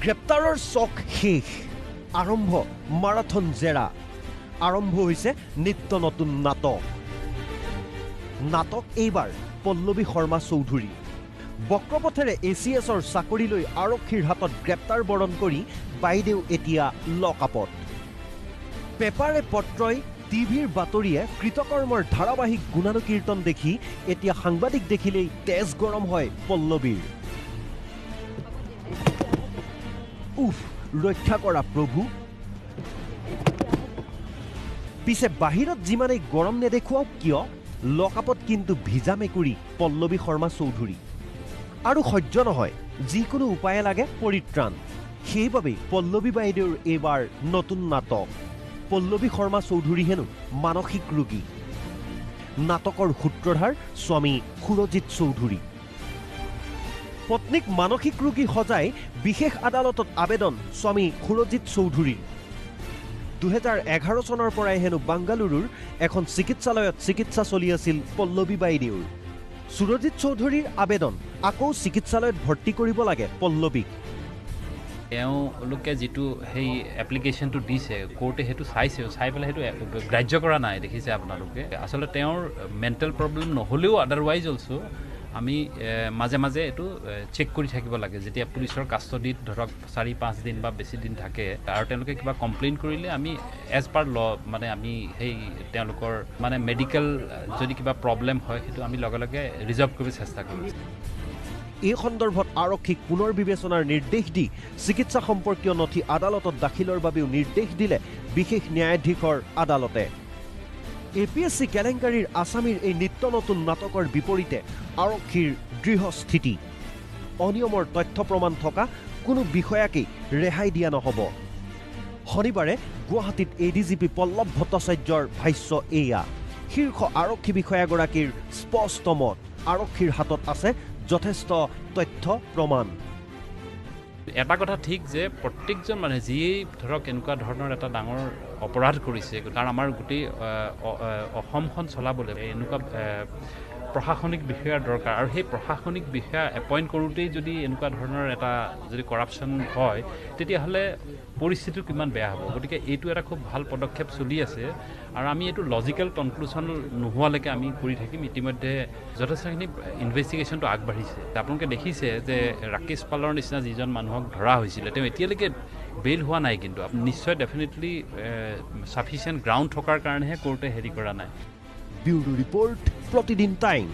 গ্ৰেপ্তাৰৰ চক শেষ, আৰম্ভ মাৰাথন জেৰা, আৰম্ভ হৈছে নিত্য নতুন নাটক। নাটক এইবাৰ পল্লৱী শৰ্মা চৌধুৰী। বক্ৰপথেৰে এ.চি.এছৰ চাকৰি লৈ আৰক্ষীৰ হাতত গ্ৰেপ্তাৰ বৰণ কৰি বাইদেউ এতিয়া লকআপত। পেপাৰে পত্ৰই টিভিৰ বাতৰিয়ে কৃতকৰ্মৰ ধাৰাবাহিক গুণানুকীৰ্তন দেখি এতিয়া সাংবাদিক দেখিলেই তেজ গৰম হয় পল্লৱীৰ। উফ, ৰক্ষা কৰা প্ৰভু। পিছে বাহিৰত যিমানেই গৰম নেদেখুৱাওক কিয়, লকআপত কিন্তু ভিজা মেকুৰী পল্লৱী শৰ্মা চৌধুৰী। আৰু সহ্য নহয়, যিকোনো উপায়ে লাগে পৰিত্ৰাণ। সেইবাবেই পল্লৱী বাইদেউৰ এইবাৰ নতুন নাটক। পল্লৱী শৰ্মা চৌধুৰী হেনো মানসিক ৰোগী। নাটকৰ সূত্ৰধাৰ স্বামী সুৰজিৎ চৌধুৰী। পত্নীক মানসিক ৰোগী সজাই বিশেষ আদালতত আবেদন স্বামী সুৰজিৎ চৌধুৰীৰ। 2011 চনৰ পৰাই হেনো বাংগালুৰুৰ এখন চিকিৎসালয়ত চিকিৎসা চলি আছিল পল্লৱী বাইদেউৰ। সুৰজিৎ চৌধুৰীৰ আবেদন, আকৌ চিকিৎসালয়ত ভৰ্তি কৰিব লাগে পল্লৱীক। তেওঁলোকে যিটো সেই এপ্লিকেশ্যনটো দিছে, কোৰ্টে সেইটো চাইছেও, চাই পেলাই সেইটো গ্ৰাহ্য কৰা নাই, দেখিছে আপোনালোকে। আচলতে তেওঁৰ মেণ্টেল প্ৰব্লেম নহ'লেও আদাৰৱাইজ অলছ' আমি মাজে মাজে এইটো চেক কৰি থাকিব লাগে। যেতিয়া পুলিচৰ কাষ্টডিত ধৰক 4-5 দিন বা বেছি দিন থাকে আৰু তেওঁলোকে কিবা কমপ্লেইন কৰিলে আমি এজ পাৰ ল মানে আমি সেই তেওঁলোকৰ মানে মেডিকেল যদি কিবা প্ৰব্লেম হয় সেইটো আমি লগে লগে ৰিজল্ভ কৰিব চেষ্টা কৰোঁ। এই সন্দৰ্ভত আৰক্ষীক পুনৰ বিবেচনাৰ নিৰ্দেশ দি চিকিৎসা সম্পৰ্কীয় নথি আদালতত দাখিলৰ বাবেও নিৰ্দেশ দিলে বিশেষ ন্যায়াধীশৰ আদালতে। এ.পি.এছ.চি কেলেংকাৰীৰ আছামীৰ এই নিত্য নতুন নাটকৰ বিপৰীতে আৰক্ষীৰ দৃঢ় স্থিতি। অনিয়মৰ তথ্য প্ৰমাণ থকা কোনো বিষয়াকেই ৰেহাই দিয়া নহ'ব। শনিবাৰে গুৱাহাটীত এ.ডি.জি.পি পল্লৱ ভট্টাচাৰ্যৰ ভাষ্য এয়া। শীৰ্ষ আৰক্ষী বিষয়াগৰাকীৰ স্পষ্ট মত, আৰক্ষীৰ হাতত আছে যথেষ্ট তথ্য প্ৰমাণ। এটা কথা ঠিক যে প্ৰত্যেকজন মানুহে যিয়েই ধৰক এনেকুৱা ধৰণৰ এটা ডাঙৰ অপৰাধ কৰিছে, কাৰণ আমাৰ গোটেই অসমখন চলাবলৈ এনেকুৱা প্ৰশাসনিক বিষয়াৰ দৰকাৰ, আৰু সেই প্ৰশাসনিক বিষয়া এপইণ্ট কৰোঁতেই যদি এনেকুৱা ধৰণৰ এটা যদি কৰাপশ্যন হয় তেতিয়াহ'লে পৰিস্থিতিটো কিমান বেয়া হ'ব। গতিকে এইটো এটা খুব ভাল পদক্ষেপ চলি আছে আৰু আমি এইটো লজিকেল কনক্লুশ্যন নোহোৱালৈকে আমি কৰি থাকিম। ইতিমধ্যে যথেষ্টখিনি ইনভেষ্টিগেশ্যনটো আগবাঢ়িছে। আপোনালোকে দেখিছে যে ৰাকেশ পালৰ নিচিনা যিজন মানুহক ধৰা হৈছিলে তেওঁ এতিয়ালৈকে বেইল হোৱা নাই, কিন্তু নিশ্চয় ডেফিনেটলি ছাফিচিয়েণ্ট গ্ৰাউণ্ড থকাৰ কাৰণেহে কোৰ্টে হেৰি কৰা নাই। Bureau report, Pratidin time.